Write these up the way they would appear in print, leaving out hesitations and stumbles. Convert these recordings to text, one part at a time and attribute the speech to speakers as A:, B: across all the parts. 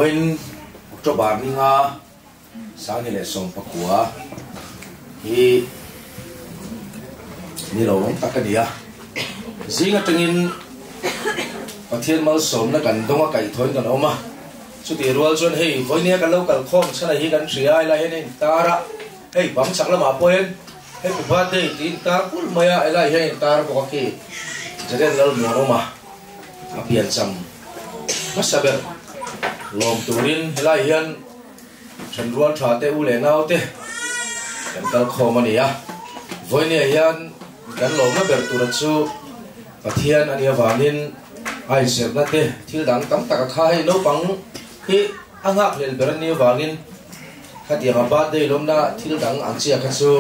A: Vawiin October ni nga Sangni leh Sawmpakua hi ni lo awm tak a ni a. Zing atangin Pathian malsawmna kan dawng a kaihthawin kan awm a. Chutih rual chuan hei vawinia kan lo kal khawm chhan a hi kan hria a, helai hian a intar a, hei bang chak lamah pawh hian Happy Birthday tih intar kulh mai a, helai hian a intar bawk a khi Jaden Lalmuanawma a piancham hmasa ber lawm turin helai hian Thenrual tha te u leh nau te kan kal khawm a ni a, vawinia hian kan lawmna ber tura chu Pathian a nih avangin a inserhna te thil dang tam tak a kha hei naupang hi a nghakhlel ber a nih avangin khatianga birthday lawmna thil dang ang chiah kha chu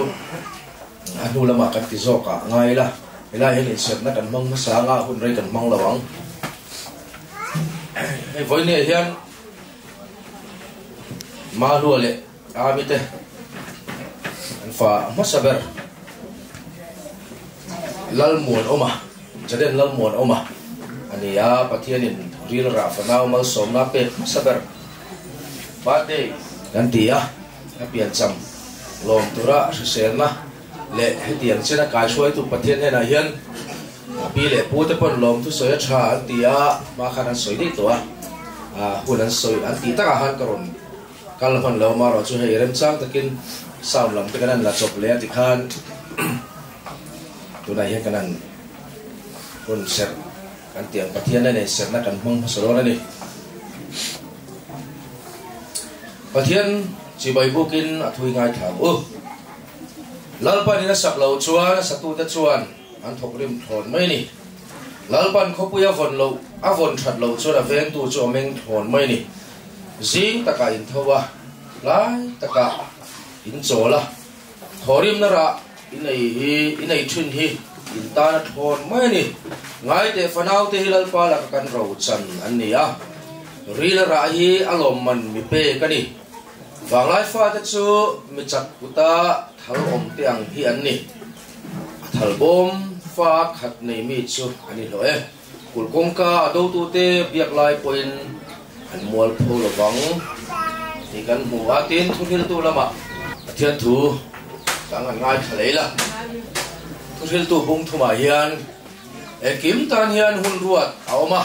A: a hnu lamah kan ti zawk ah ngai ila, helai hian inserhna kan hmang hmasa anga hun rei kan hmang lo ang. Hei vawinia hian. Mahlua leh Ami te an fa hmasa ber Lalmuanawma, Jaden Lalmuanawma a ni a, Pathianin ril rah fanau malsawmna pek hmasa ber birthday kan ti a, a piancham lawm tura hriselna leh hetiang chena kaihruaitu Pathian hnenah hian A pi leh pu te pawn lawmthu sawi a tha an ti a, hma khan an sawi daih tawh a, hun an sawi an tih takah khan ka rawn kal hman lo amaherawh chu hei remchang takin sound lam te kan han la chawp leh a tikhan tunah hian kan han hun serh kan tih ang Pathian a nei serhna kan hmang hmasa dawn a ni. Pathian chibai bukin a thui ngaithla ang u. Lalpan in a sak loh chuan a satute chuan An thawk rim thlawn mai a ni. Lalpan khawpui a vawn loh, a vawn that loh chuan a vengtu chu a meng thlawn mai a ni. Zing takah in tho a, tlai takah in chawl a, thawhrimna rah in ei hi, in ei thin hi in tan a thlawn mai a ni. Ngaiteh fanaute hi Lalpa laka kan rochan an ni a, rila rah hi a lawmman mi pek a ni. Vanglai fate chu mi chak kuta thal awm te ang hi an ni. A thal bawm fa khat nei mi chu an i hlawh e. Kulh kawngka a dotute biak lai pawhin an mual pho lo vang tih kan hmu a, tin thuhriltu lamah Pathian thu dang an ngaithla lei la. Thuhriltu bung thumah hian engkim tan hian hun ruat a awm a,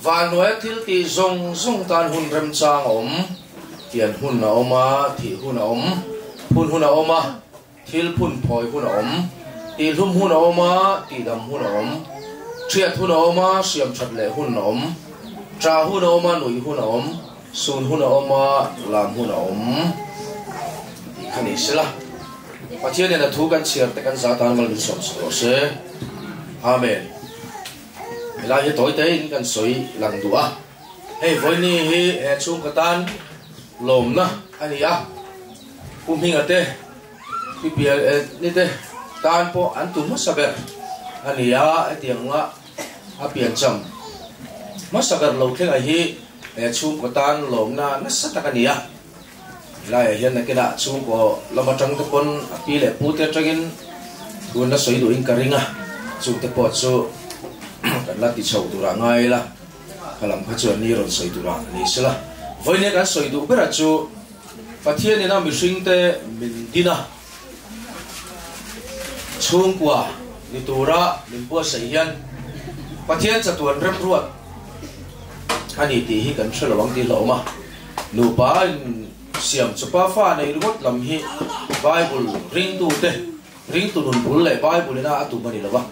A: vanhnuaia thil tih zawng zawng tan hun remchang a awm, pian hun a awm a, thih hun a awm, phun hun a awm a, Thil phun phawi hun a awm, tihhlum hun a awm a, tihdam hun a awm, ṭhiat hun a awm a, siam ṭhat leh hun a awm, ṭah hun a awm a, nuih hun a awm, sun hun a awm a, lam hun a awm tih kha ni sela. Pathianin a thu kan chhiar te kan za tan mal min sawm sak rawh se. Amen. Helai hi tawi tein kan sawi lang duh a. Hei vawiini hi he chhungkaw tan lawmna a ni a. Pu Hminga te, Pi Pial eh ni te tan pawh an tu hmasa ber a ni a, hetiang anga a piancham hmasa ber lo thlengah hi he chhungkaw tan lawmna nasa tak a ni a. Helaiah hian nakinah chhungkaw lam atang te pawn a pi leh pu te atangin tun la sawi duhin ka ring a, chungte pawh chu kan la ti chho turah ngai ila, kha lam kha chuan ni rawn sawi turah ni sela. Vawinia kan sawi duh berah chu. Pathianin a mihringte min din a, chhungkua ni tura min buatsaih hian Pathian chatuan remruat a ni tih hi kan hre lo ang tih hlauhawm a. Nupa in siam chupa fa neih ringawt lam hi Bible ringtute, ringtu nun bul leh Bible ina a tum a ni lo va.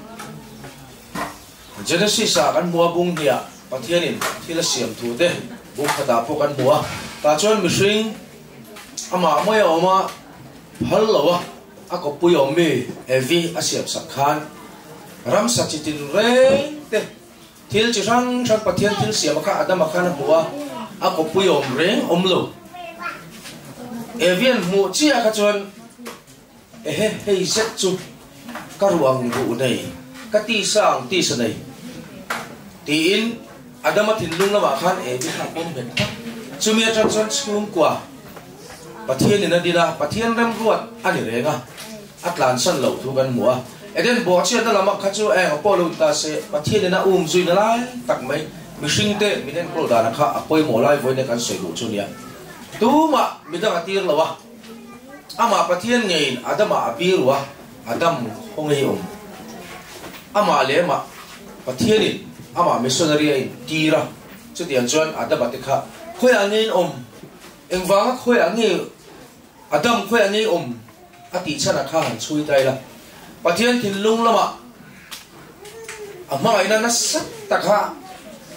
A: Genesis ah kan hmu a, bung hniah Pathianin thil a siam thu te bung khatah pawh kan hmu a, tah chuan mihring amah mai a awm a, phal lo a, a kawppui awm mi Evi a siam sak khan ramsa chi tin reng te thil chi hrang hrang Pathian thil siam a kha Adama khan a hmu a, a kawppui awm reng awm lo. Evi an hmuh chiah kha chuan Ehe, hei zet chu ka ruang ruh nei, ka tisa ang tisa nei, tiin Adama thinlung lamah khan Evi kha a pawm nghet tak. Chumi atang chuan chhungkua Pathianin a din a, Pathian remruat a ni reng a, a tlansan loh thu kan hmu a. Eden bawhchhiatna lamah kha chu eng a pawh lo in ta se, Pathianin a um zuina lai tak mai. Mihringte min enkawl dana kha a pawimawh lai vawiin kan sawi duh chu nia. Tumah midang a tir lo a, amah Pathian ngeiin Adama a biru a, Adam khaw ngei awm. Amah leh amah Pathianin amah missionary a intir a, chutiang chuan Adama te kha khawiah ngeiin awm, engvanga khawiah nge Adam khawiah ngei awm a tih chhanah kha han chhui ta ila. Pathian thinlung lamah a hmangaihna nasa taka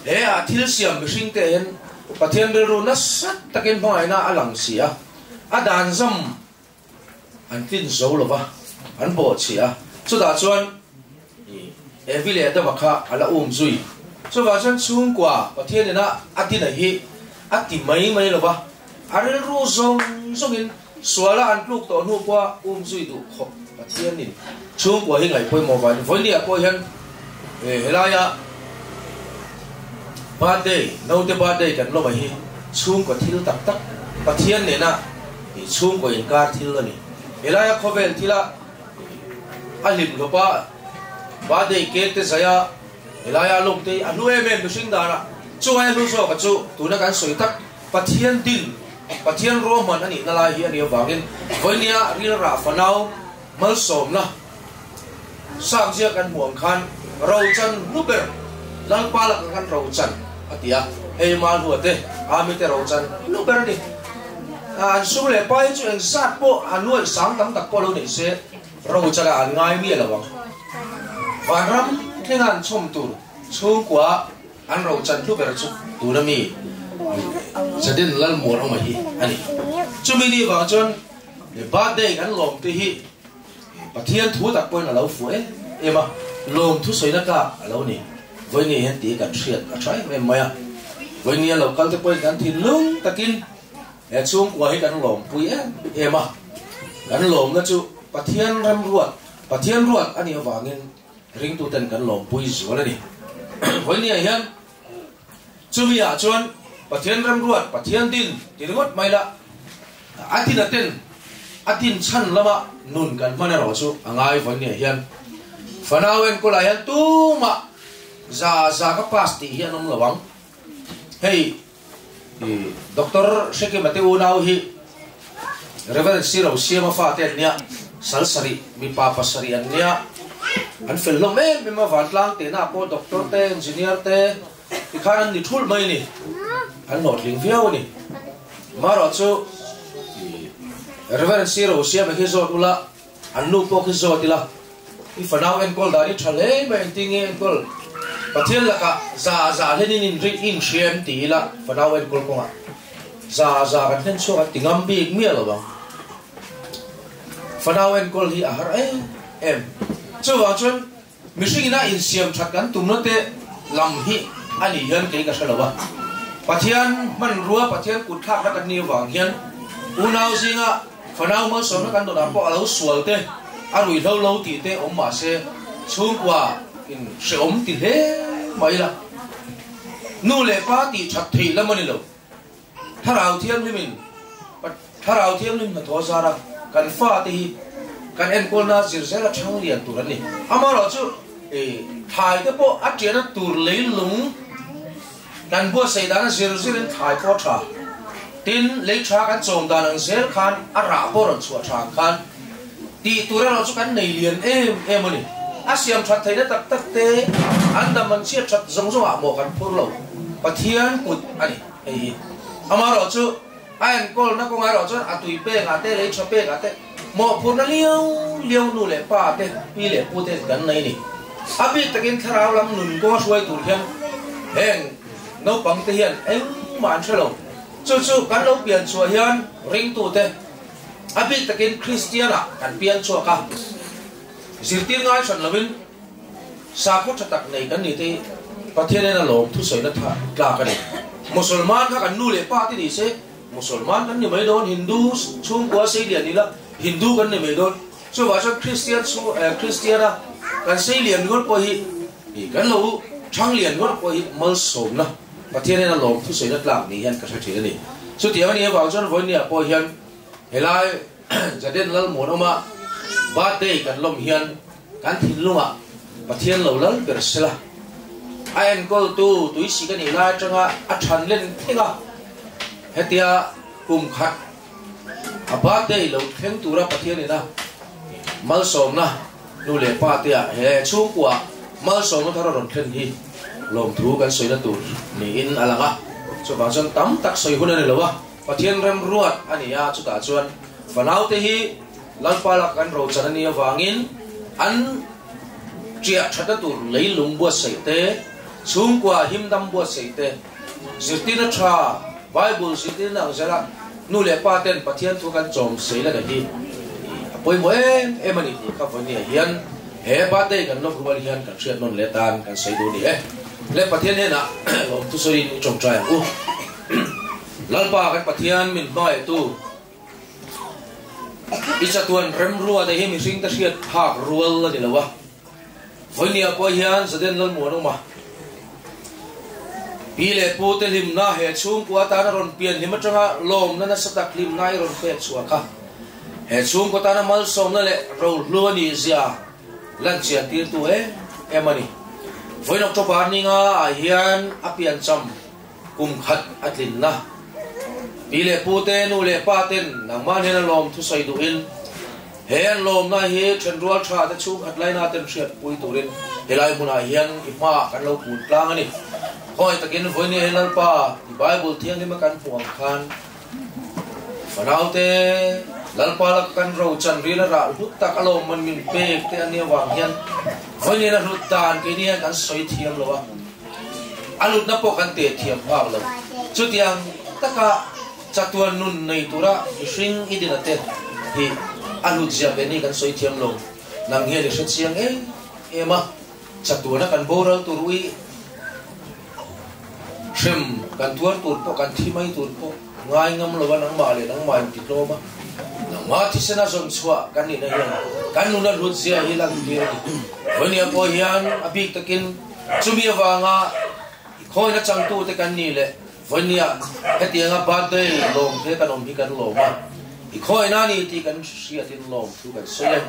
A: he a thil siam mihringte hian Pathian rilru nasa takin hmangaihna a lang si a, a dan zam an tlin zo lo va, an bawh chhi a, chutah chuan Evi leh Adama kha a la um zui. Chuvang chuan chhungkua Pathian ina a dina hi a ti mai mai lo va, a rilru zawng zawngin Suala an tluk tawh hnu pawha um zui duh khawp Pathianin chhungkua hi ngaih pawimawh vangin vawinia pawh hian helaia birthday, naute birthday kan lawm hi chhungkaw thil tak tak Pathian nena chhungkaw inkar thil a ni. Helaia khawvel thila a hlim hlawpa birthday cake te zaia helaia lawm te hi a hlu em em mihring danah chungai a hlu zawka chu tuna kan sawi tak Pathian din, Pathian ruahman a nihna lai hi a nih avangin vawinia rilrah fanau malsawmna sangzia kan hmuh ang khan rochan hlu ber Lalpa lakah kan rochan a ti a, hei Malhua te, Ami te rochan hlu ber a ni. An sum leh pa hi chu engzat pawh a nuaih sang tam tak pawh lo nei se rochanah an ngai miah lo ang. Vanram thlenga an chhawm tur chhungkua An rochan hlu ber chu tuna mi Jaden Lalmuanawma hi a ni. Chumi ni vang chuan birthday kan lawm te hi Pathian thu tak pawhin a lo fuh em em a, lawm thusawina tlak a lo ni. Vawiini hian tih kan hriat a tha em em mai a, vawiini a lo kal te pawhin kan thinlung takin he chhungkua hi kan lawmpui em em a, kan lawmna chu Pathian remruat, Pathian ruat a nih avangin Ringtuten kan lawmpui zual a ni. Vawinia hian chumi ah chuan Pathian remruat, Pathian din ti ringawt mai la, a din a ten, a din chhan lama nun kan hman erawh chu a ngai vawinia hian. Fanau enkawl ah hian tumah za za ka pass tih hi an awm lo ang. Hei Doctor Hrekima te unau hi Reverend Siro Siama fate an nia, sal sarih, mipa pasarih an nia. An fel hlawm em em a, vantlang tehna pawh doctor te, engineer te tikhan an ni thulh mai a ni. An hlawhtling viau a ni. Amaherawh chu Reverend Siro Siama hi zawt ula, An nu pawh khi zawt ila, I fanau enkawl dan i tha hle mai engtin nge enkawl? Pathian lakah za za hlenin in ri in hria em ti ila fanau enkawl kawngah za za kan hlen chhuak an ti ngam bik miah lo ang. Fanau enkawl hi a har em em. Chuvang chuan Mihring ina insiam that kan tumna te lam hi a nih hian kei ka hre lo a. Pathian hmanrua, Pathian kut thlakna kan nih avang hian unau zinga fanau malsawmna kan dawnah pawh a lo sual te, a ruihhlo lo tih te awm mah se chhungkua in hrehawm ti hle mai ila. Nu leh pa tih that theih lam a ni lo. Thlarau Thianghlimin Thlarau Thianghlim hnathawh zara kan fate hi kan enkawlna zir zela thang lian tur an ni. Amaherawh chu thlai te pawh a tiana tur leilung kan buatsaih dana zir zirin thlai pawh a tha. Tin, lei tha kan chawm dan ang zel khan a rah pawh rawn chhuah tha ang khan tih tur erawh chu kan nei lian em em a ni. A siam that theihna tak tak te an dam an chhiat that zawng zawngah maw kan phur lo. Pathian kut a ni. Hei hi amaherawh chu a enkawlna kawngah erawh chuan a tui pekah te, lei tha pekah te mawhphurhna liau liau nu leh pa te, pi leh pu te kan nei a ni. A bik takin thlarau lam nun kawnga hruai tur hian heng naupang te hian engmah an hre lo. Chu chu kan lo pian chhuah hian ringtute a bik takin Kristian-ah kan pian chhuak a, zirtir ngai hran lovin, Sakhaw tha tak nei kan ni te hi Pathianin a lawm thusawina tha tlak a ni. Musulman kha kan nu leh pa te ni se Musulman kan ni mai dawn, Hindu chhungkua seilian ila Hindu kan ni mai dawn. Chuvah chuan Kristian chhu Kristian a kan seilian ngawt pawh hi kan lo thang lian ngawt pawh hi malsawmna Pathianin a lawm thusawina tlak ni hian ka hre thin a ni. Chutiang a nih avang chuan vawinia pawh hian helai Jaden Lalmuanawma birthday kan lawm hian kan thinlungah Pathian lo lal ber sela. A enkawltu tuisik a nih lai atanga a than len thleng a, hetia kum khat a birthday lo thleng tura Pathian ina malsawmna nu leh pa te ah he chhungkua malsawmna thar a rawn thlen hi lawmthu kan sawina tur niin a lang a, chuvang chuan tam tak sawi hun a ni lo a, Pathian remruat a ni a, chutah chuan fanaute hi Lalpa lak kan rochan a nih avangin an Ṭiah ṭhatna tur leilung buatsaih te, chhungkua himdam buatsaih te, zirtirna ṭha, Bible zirtirna ang zela nu leh pa ten Pathian thu kan chawm sei lana hi a pawimawh em em a ni tih kha vawinia hian he birthday kan lawk rual hian kan hriat nawn leh tan kan sawi duh a ni e. Le Pathian hnenah lawmthu sawiin i ṭawngṭai ang u. Lalpa kan Pathian min hmangaihtu. I chatuan remrua te hi mihring te hriat phak rual a ni lo a, vawinia pawh hian Zaden Lalmuan awm a, pi leh pu te hlimna he chhungkua atana rawn pian hlim atanga lawmna nasa tak hlimna i rawn pek chhuah kha he chhungkaw tana malsawmna leh rohlu a nih zia lan chian tirtu em em a ni. Vawiin October ni nga ah hian a piancham Kum khat a tlinna. Pi leh pu te, nu leh pa ten nangmah hnena lawm thusawi duhin he an lawmna hi thenrual tha te chhungkhat laina ten hriatpui turin helai hmunah hian i hmaah kan lo kun tlang a ni. Khawngaih takin vawinia hi Lalpa i Bible thianghlima kan hmuh ang khan fanaute Lalpa laka kan ro chan ril a rah hlut tak a lawmman min pek te a nia vang hian vawinia a hlut dan keini hian kan sawi thiam lo a. A lutna pawh kan teh thiam nghak lo. Chutiang taka chatuan nun nei tura mihring i dina te hi a lut zia ve ni kan sawi thiam lo. Nang hian i hre chiang em em a, chatuana kan boral tur ui hrem kan tuar tur pawh kan thi mai tur pawh ngai ngam lo a, nangmah leh nangmah in ti tlawm a, nangmah thisena zawn chhuah kan nihna hian kan nuna hlut zia hi lantir a ni. Vawinia pawh hian a bik takin Chumi avanga khawina changtute kan nih leh vawinia hetianga birthday lawm te kan awm hi kan lawm a, i khawina a ni tih kan hriatin lawm thu kan sawi e.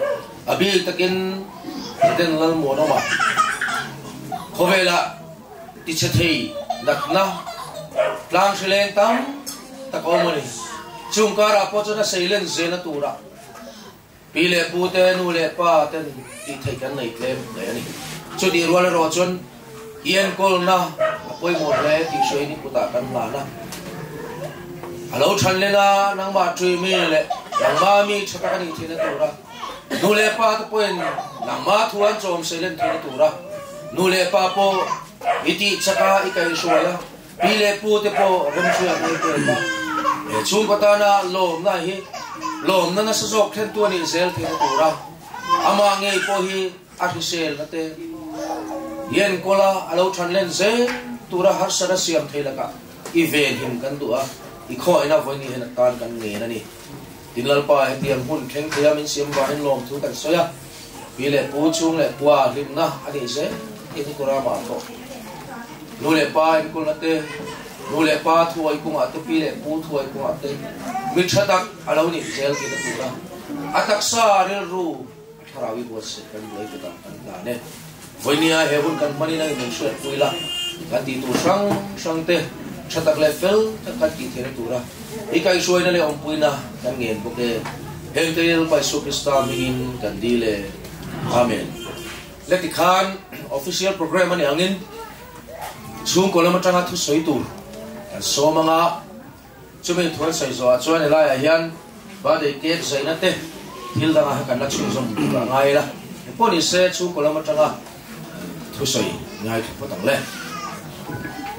A: A bik takin Eden Lalmuanawma khawvelah tichhe thei natna tlang hrileng tam tak a awm a ni. Chung karah pawh chuan a seilen zelna turah Pi leh pu te, nu leh pa ten tih theih kan nei tlem hle a ni. Chutih rual erawh chuan i enkawlna a pawimawh hle tih hriain i kutah kan hlan a. A lo than len a, nangmah tui mi leh nangmah mi tha tak a nih theihna tura nu leh pa te pawhin nangmah thu an chawm sei len theihna tura nu leh pa pawh i tih chak a, i kaihhruai a, pi leh pu te pawh remhriat a i pek a. He chhungkaw tana lawmna hi lawmna nasa zawk thlentu a nih zel theihna tura amah ngei pawh hi a hriselna te i enkawl a, a lo than len zel tura harsat a siam thei lakah i venhim kan duh a, i khawngaihna vawiin hian a tan kan ngen a ni. Tin Lalpa hetiang hmun thleng theia min siam vangin lawmthu kan sawi a, pi leh pu chhung leh pua hlimna a nih zel theihna tura amah pawh nu leh pa enkulna te, nu leh pa thuai kungah te, pi leh pu thuai kungah te mi tha tak a lo nih zel theihna tura a taksa rilru a thlarau i buatsaih kan buai kutah kan hlan e. Vawinia he hun kan hmanin a inhmun hriatpui la, kan tih tur hrang hrang te tha tak leh fel tak kan tih theihna tura i kaihhruaina leh awmpuina kan ngen bawk e. Heng te Lalpa Isua Krista hmingin kan dil e. Amen. Le tikhan official program a nih angin chhungkaw lam atanga thusawi tur kan sawm anga Chumi thuan sawi zawhah chuan helaiah hian birthday cake zaina te thil dangah kha kan la chhunzawm tur a ngai la. Engpawh ni se chhungkaw lam atanga thusawi ngai thu phawt ang le.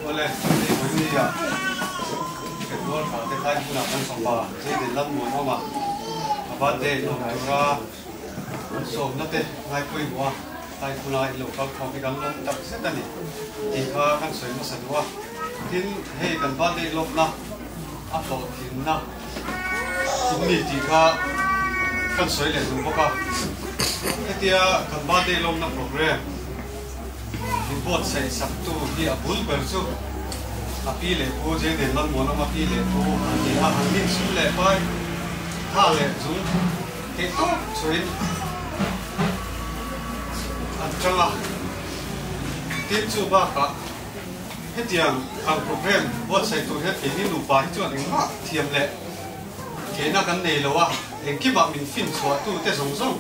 B: Awle, hei vawinia February thla te tlai hmunah kan fapa Zayden Lalmuanawma a birthday lawm tura an sawmna te ngai pawimawh a, tlai hmuna in lo kal khawm hi kan lawm tak zet a ni tih kha kan sawi hmasa duh a. Tin, hei kan birthday lawmna a hlawhtlinna in ni tih kha kan sawi leh duh bawk a. Hetia kan birthday lawmna program min buatsaih saktu hi a bul ber chu a pi leh pu Jayden Lalmuanawma pi leh pu an ni a, an inchhum leh pai tha leh zung theih tawp chuin an tang a. Tin chu bakah hetiang ang program buatsaih tur hian keini nupa hi chuan engmah thiam leh theihna kan nei lo a, engkimah min fin chhuahtute zawng zawng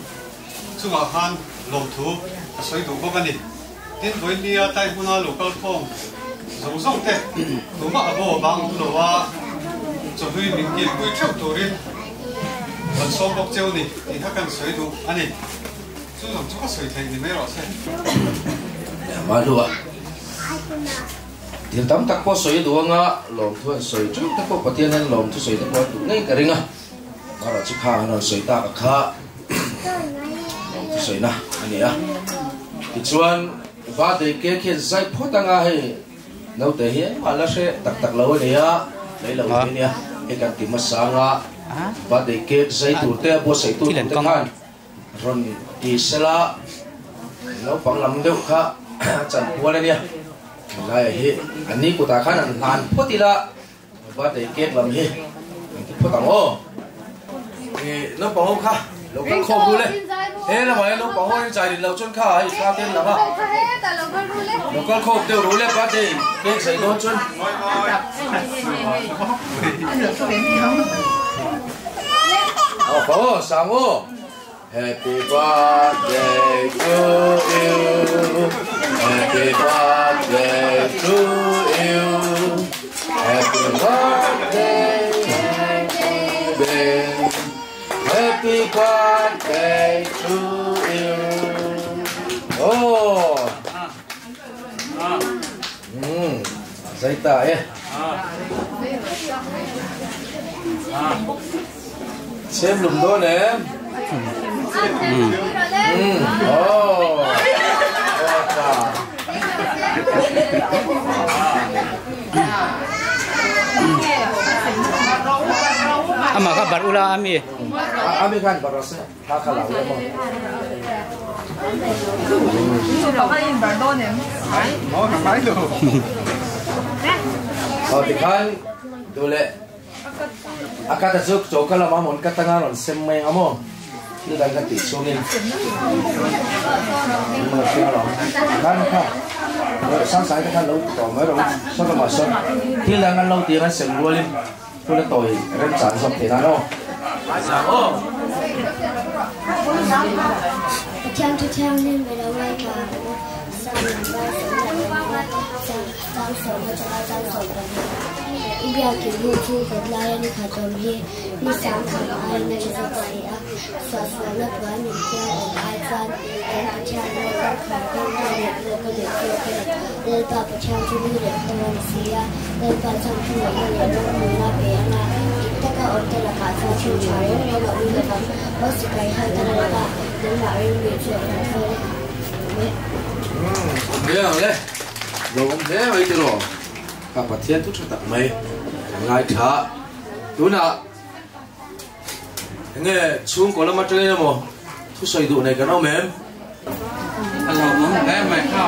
B: chungah khan lawmthu a sawi duh bawk a ni. Tin, vawinia tlai hmuna lo kal khawm zawng zawng te tumah a bo a bang awm lo a, chawhlui min kilpui theuh turin kan sawm bawk cheu ni tih kha kan sawi duh a ni. Chu zawng chu ka sawi theih ni mai rawh se.
A: Mahlua, Thil tam tak pawh sawi a duh anga lawmthu an sawi teuh te pawh Pathian hian lawmthu sawi te pawh a duh ngei ka ring a. Mara chu kha an rawn sawi tak a kha lawmthu sawina a ni a. Tichuan birthday cake hian zai phawt anga hei naute hi engmah la hre tak tak lo a ni a, lei lo te nia hei kan ti hmasa anga birthday cake zai tur te a buatsaih tu tur te khan rawn ti sela naupang lam deuh kha a chan kual a nia. Helaiah hi an ni kutah khan an hlan phawt ila. Birthday cake lam hi an ti phawt ang aw. Eh, naupang ho kha lo kal khawm ru le. He lamah hian naupang ho in chai rin lo chuan kha hei thla te an lang a. Lo kal khawm deuh ru le birthday cake zai dawn chuan. Aw pa aw, sang aw. Happy birthday to you Happy birthday to you Happy birthday Ben Happy birthday to you Oh Hmm Zai ta e Chhem lum dawn em? Umm aww Aww
C: Amah kha bar ula ami.
A: Ami khan bar rawh se kha kha lo emaw. Aw tikhan duh leh. A kata chu choka lama mawn ka tanga rawn sem mai ang a maw? Thil dang ka tih chungin engmah hria lo khan kha Sangsai te khan lo ti tawh mai rawh u saw lamah sawn thil dang an lo ti ang an sem rualin hun a tawi remchang zawk theih nan aw. Zang aw.
D: Pathian thu thianghlim i lo ngaithla ang u, Sang number 25 Chang sawm atanga chang 12. I biakin hnu chu kawt laia ni khat awm hi ni sang kham aiin a tha zawk si a, suahsualna puan min kual awm ai chuan kan Pathian aw kawngkhar kawngka leh pawh ka duh zawk a ni. Lalpa Pathian chu lu leh khaw a ni si a, Lalpa chuan thungaihna leh ropuina pe anga dik taka awmte lakah chuan thil tha reng reng a ui lovang. Aw sipai ho te Lalpa, nangmah ringmi chu a awm thawl e. Amen.
A: Nia le. Lo awm hle mai tiraw? Ka Pathian thu tha tak mai kan ngai tha. Tunah enge chhungkaw lam atangin emaw thusawi duh nei kan awm em?
E: A lo awm hle mai kha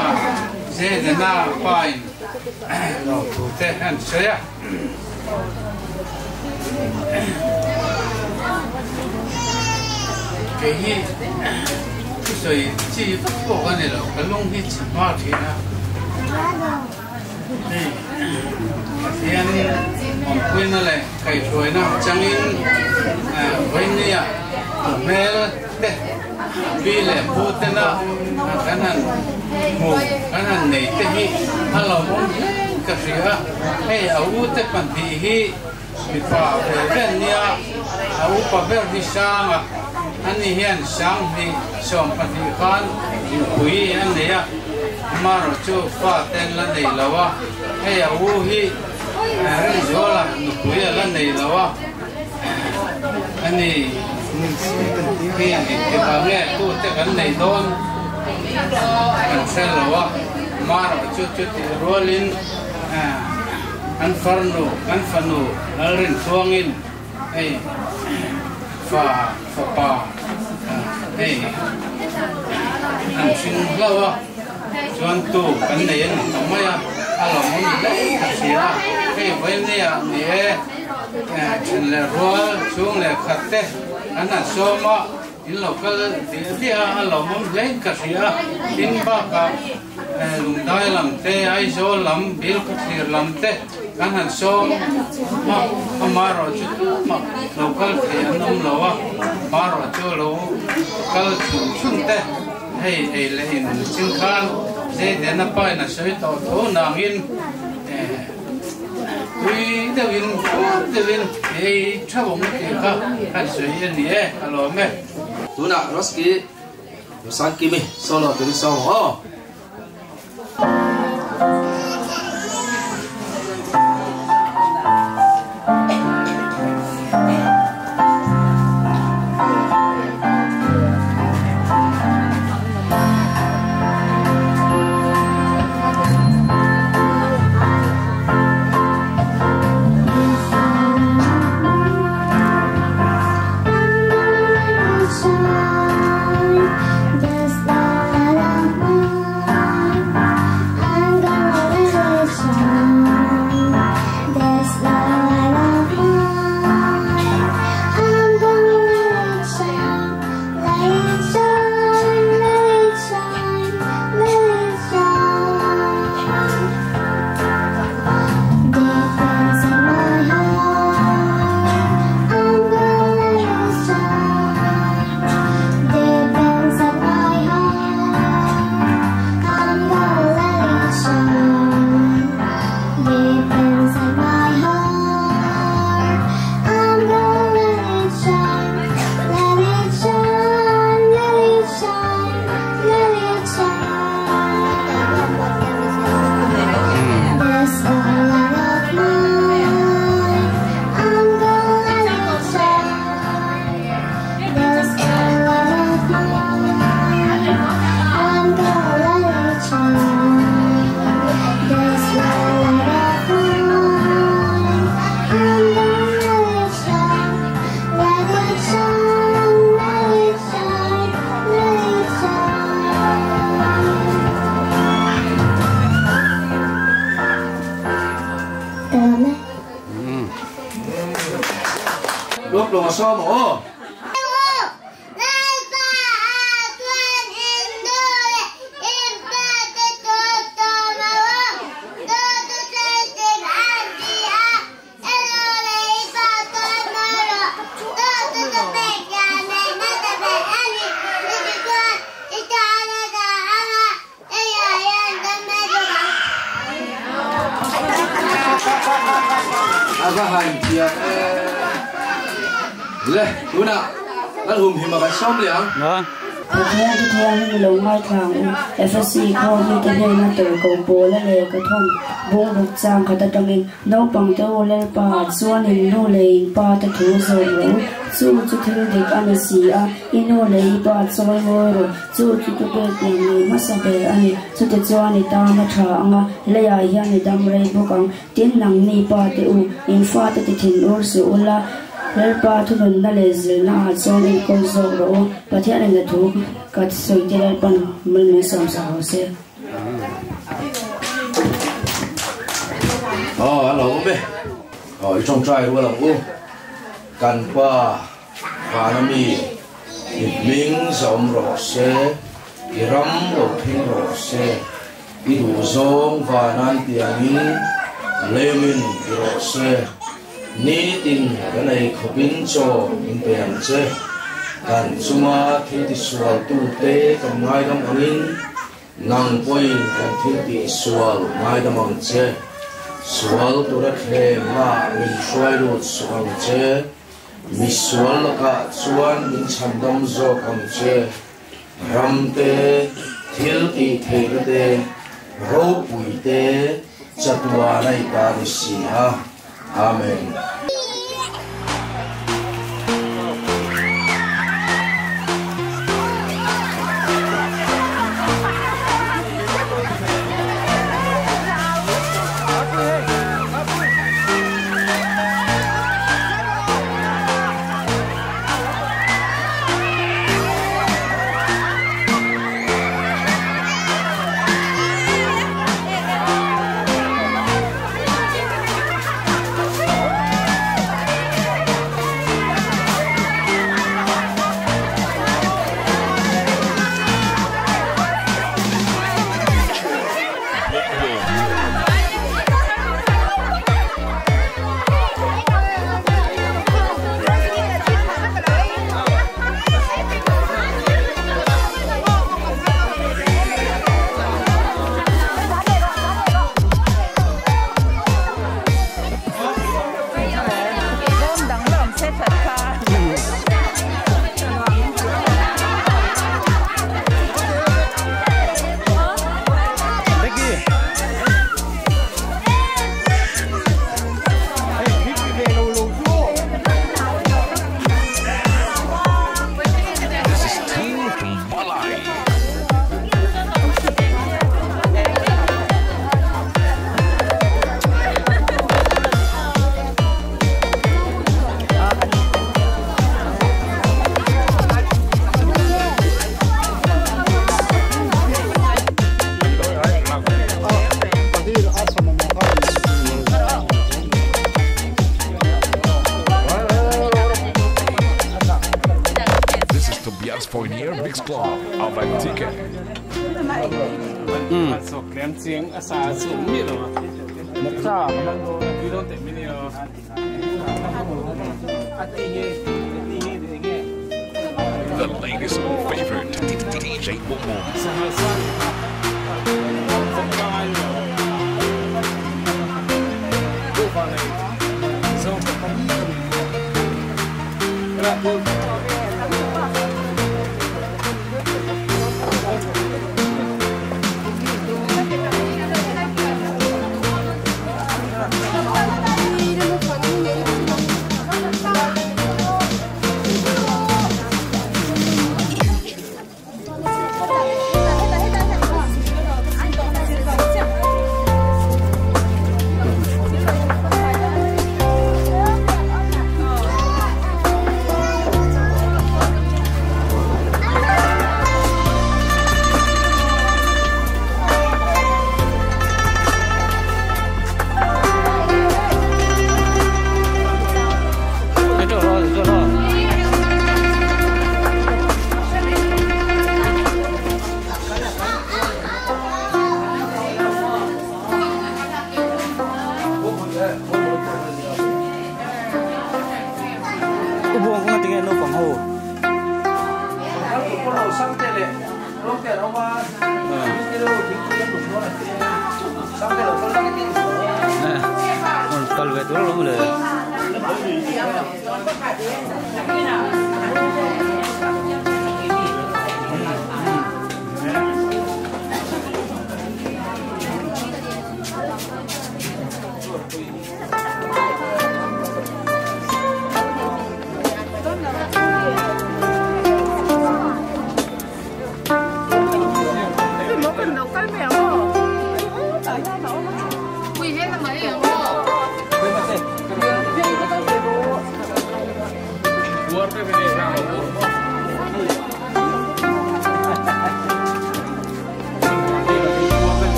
E: Zedena pa in lo thu te an sawi a. Kei hi thusawi chi vak pawh ka ni lo, ka lung hi chhe hma thin a. Hei Pathian awmpuina leh kaihhruaina changin vawinia hmel te pi leh pu tena kan han hmu kan han nei te hi a lawmawm hle ka hria. Hei a u te pahnih hi mipa ve ve an nia, a upa ber hi Sanga, ani hian Sanghnih 12 khan nupui a nei a, amaherawh chu fa te an la nei lo a, hei a u hi Rinzuala nupui a la nei lo a, ani hi engtikah nge tute kan nei dawn kan hre lo a, amaherawh chu chutih rualin. Kan farnu, kan fanu Lalrintluangin hei fa, fapa hei an hring hlauh a, chuan tu kan nei a ni tawh mai a, a lawmawm hle ka hria a, hei vawinia ni e, then leh rual chhung leh khat te an han sawm a. In lo kal diah a a lawmawm hlein ka hria. Tin bakah Lungdai lam te, Aizawl lam, Bilkhawthlir lam te kan han sawm a, amaherawhchu tumah lo kal thei an awm lo a, amaherawhchu lo kal chhun chhun te hei ei leh in chin khan Zeidena pain a sawi tawh tho nangin tui deuhin phur deuhin ei tha awm tih kha kan sawi a ni e, a lawm e.
A: Tunah Roski Sangkimi solo turin sawm ang aw. Le tuna kan hum him kan som liang
D: Pathian chu thianghlim i lo ngaithla ang u. Efesi khaw mite hnena tel ko Paula leh ka thawm bungruk chang khat atangin naupang te u Lalpa chuan in nu leh in pa te thu zawm rawh u. Chu chu thil dik a ni si a, i nu leh i pa chawi ngawi rawh. Chu chu ka pek pian nei hmasa ber a ni. Chutichuan i tan a tha ang a, leiah hian i dam rei bawk ang. Tin, nangni pa te u, in fate ti thin ur suh ula, Lalpa thununna leh zilna ah chuan enkawl zawk rawh u. Pathianin a thu ka sawi te Lalpan mul min sawm sak rawh se.
A: Aw, a lo awm e. Aw, i tawngtai rual ang u. Kan Pa vana mi, i hming zawm rawh se, i ram lo thleng rawh se. I duhzawng vanai tiangin leimin ti rawh se. Nitin kan ei khawpin chaw min pe ang che. Kan chunga thil tisualtute kan ngaidam angin nang pawhin kan thil tihsual ngaidam ang che. Sual tura thlemna min hruai lut suh ang che. Misual lakah chuan min chhandam zawk ang che. Ram te, thil tih theihna te, ropui te, chatuan a i ta ni si a. Amen.
F: The latest favorite DJ Momo.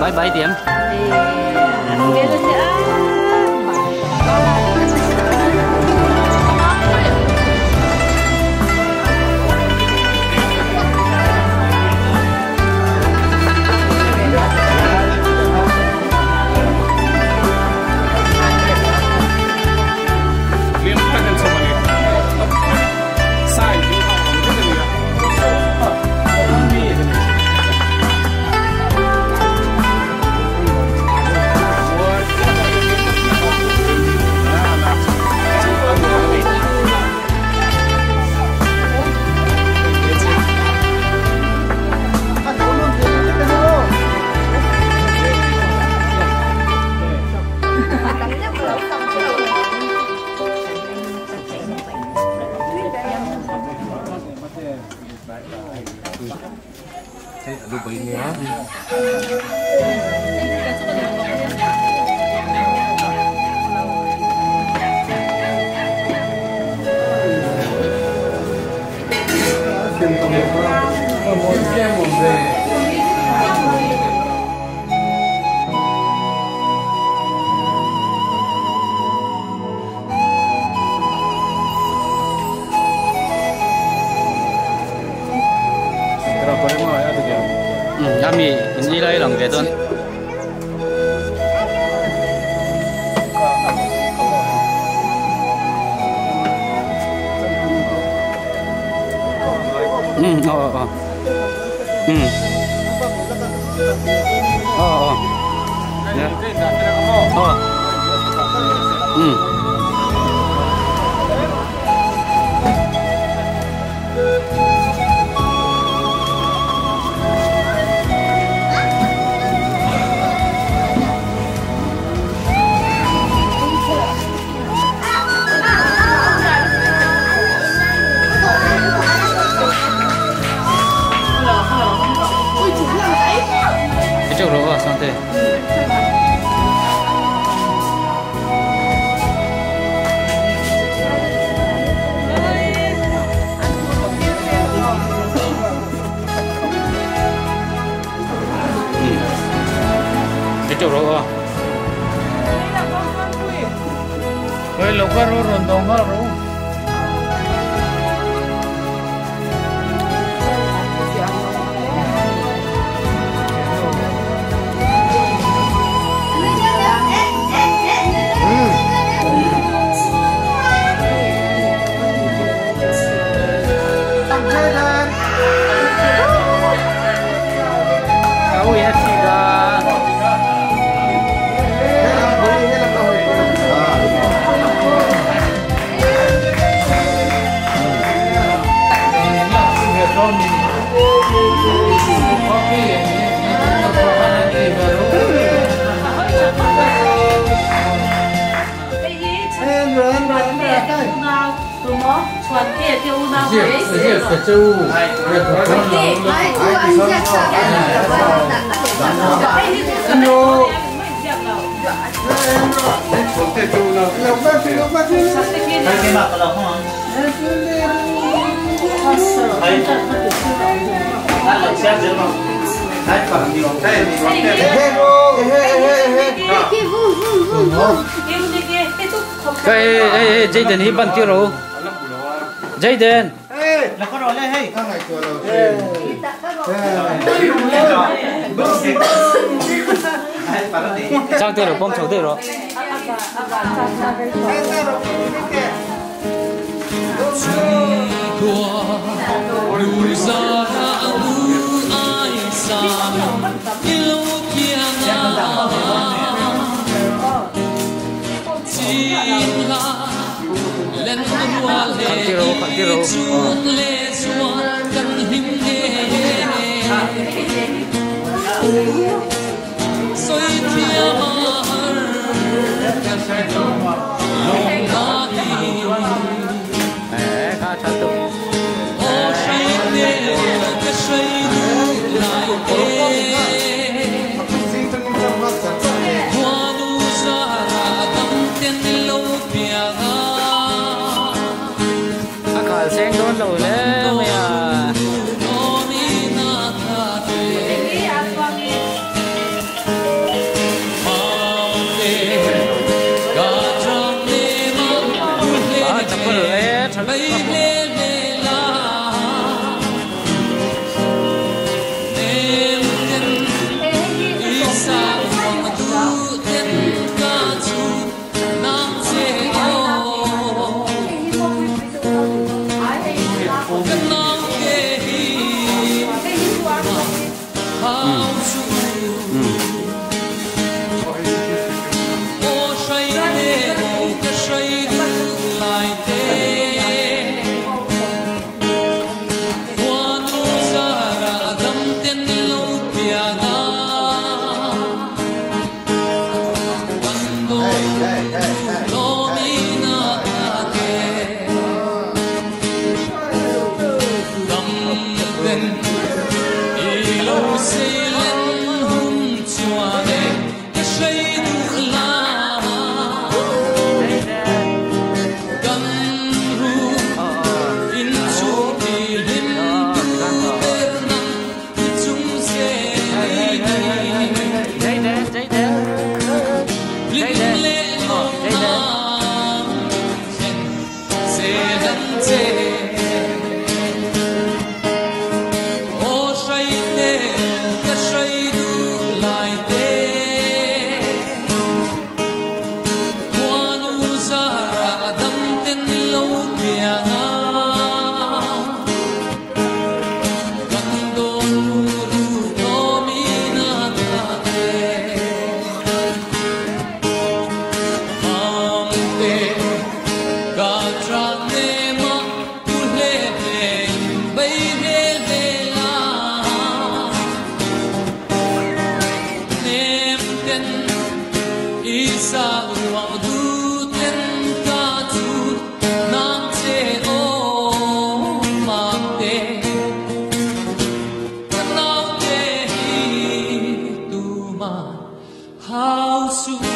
C: Bye bye điểm.
E: em awm ve.
C: Ami in ei lai lang ve dawn. Ờ ờ. Ừ. Ờ ờ. Ờ. Ừ. 이쪽으로 와, 상태. 이쪽으로 와.
E: 왜 로카로 런던가로?
C: Cái ê Jaden hi ban tiro. Jaden. Sang tiro bom chou tiro. Tiro, tiro.
G: Sa ruang du ten ka chu nang che o mang te nau te hi tu ma hau su.